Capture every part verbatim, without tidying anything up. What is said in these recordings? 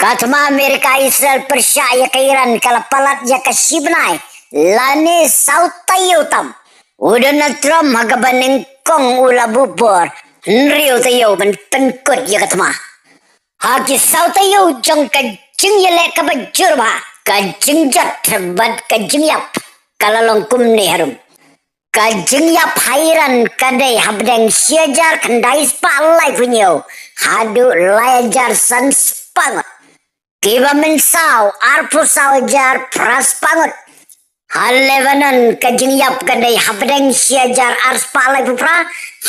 Ka thma Amerika Israel pyrshah ïa ka Iran ka la palat ïa ka shi bnai lane saw taïew tam. U Donald Trump ha kaba nyngkong u la buh bor hynriew taïew ban pynkut ïa ka thma. Ha ki saw taïew jong ka jingïaleh kaba jur bha, ka jingjot bad ka jingïap ka la long kumne harum. Ka jingïap ha Iran ka dei hapdeng shi hajar khyndai spah laiphew hynñiew haduh lai hajar san spah ngut. Kiba mynsaw arphew saw hajar phra spah ngut. Ha Lebanon ka jingïap ka dei hapdeng shi hajar ar spah laiphew phra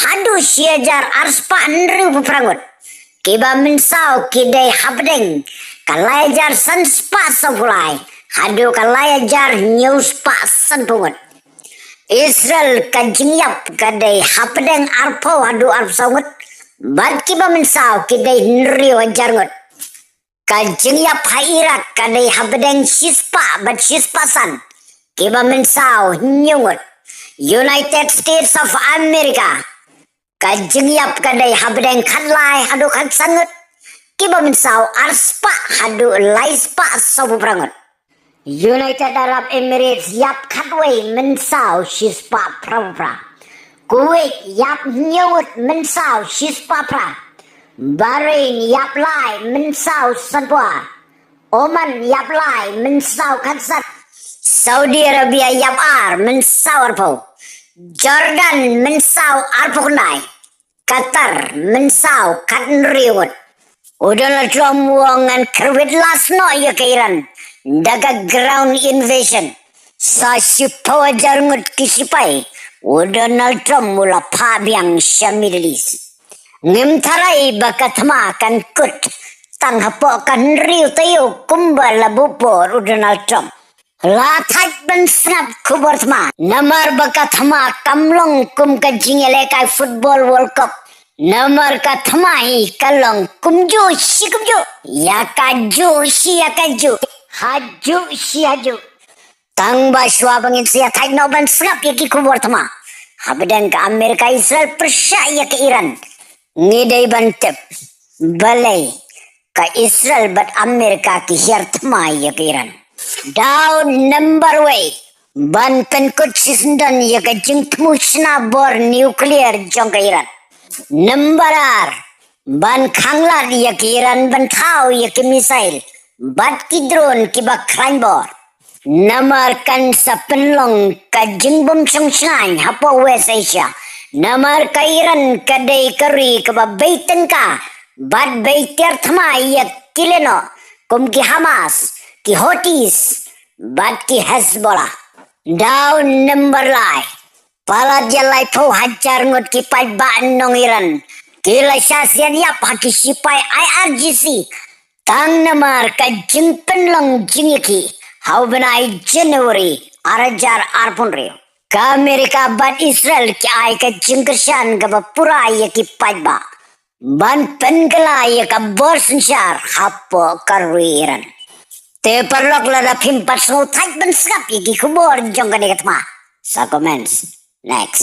haduh shi hajar ar spah hynriewphew phra ngut. Kiba mynsaw ki dei hapdeng ka lai hajar san spah sawphew lai haduh ka lai hajar hynñiew spah sanphew ngut. Israel ka jingïap ka dei hapdeng arphew haduh arphew saw ngut. Bad kiba mynsaw ki dei hynriew hajar ngut. Ka jingïap ha Iraq ka dei hapdeng shi spah bad shi spah san. Kiba mynsaw hynñiew ngut. United States of America ka jingïap ka dei hapdeng khatlai haduh khatsan ngut. Kiba mynsaw ar spah haduh lai spah sawphew phra ngut. United Arab Emirates ïap khatwei mynsaw shi spah phraphew phra. Kuwait ïap hynñiew ngut mynsaw shi spah phra. Bahrain ïap lai mynsaw sanphew ar. Oman ïap lai mynsaw khatsan. Saudi Arabia ïap ar mynsaw arphew. Jordan mynsaw arphew khyndai. Qatar mynsaw khathynriew ngut. U Donald Trump u ong ngan kyrwit las noh ïa ka Iran da ka ground invasion. Sa shiphew hajar ngut ki shipai u Donald Trump u la phah biang sha Middle East. Ngim tharai ba ka thma kan kut tang hapoh ka hynriew taïew kumba la buh bor u Donald Trump. La thait ban sngap khubor thma namar ba ka thma kam long kum ka jingïalehkai football World Cup. Namar ka thma hi ka long kumjuh shi kumjuh, ïa kajuh shi ïa kajuh, hajuh shi hajuh. Tang ba shuwa ba ngin sa ïa thait noh ban sngap ïa ki khubor thma hapdeng ka Amerika Israel pyrshah ïa ka Iran, ngi dei ban tip balei ka Israel bad Amerika ki hiar thma ïa ka Iran. Daw number wei, ban pynkut shisyndon ïa ka jingthmu shna bor nuclear jong ka Iran. Number ar, ban khanglad ïa ka Iran ban thaw ïa ki missile bad ki drone kiba khlaiñ bor. Namar kan sa pynlong ka jingbym shong shngaiñ hapoh West Asia. Namar ka Iran ka dei ka ri kaba bei tyngka bad bei tiar thma ïa ki lehnoh kum ki Hamas, ki Houthis bad ki Hezbollah. Daw number lai, palat ïa laiphew hajar ngut ki paidbah nong Iran ki la shah sian ïap ha ki shipai I R G C tang namar ka jingpynlong jingïakhih ha u bnai January ar hajar arphew hynriew. Ka Amerika bad Israel ki ai ka jingkyrshan kaba pura ïa ki paidbah ban pynkylla ïa ka bor synshar hapoh ka ri Iran. Te paralok, lada phim pat sngewthait ban sngap ïa ki khubor jong kane ka thma, sa comments. Next.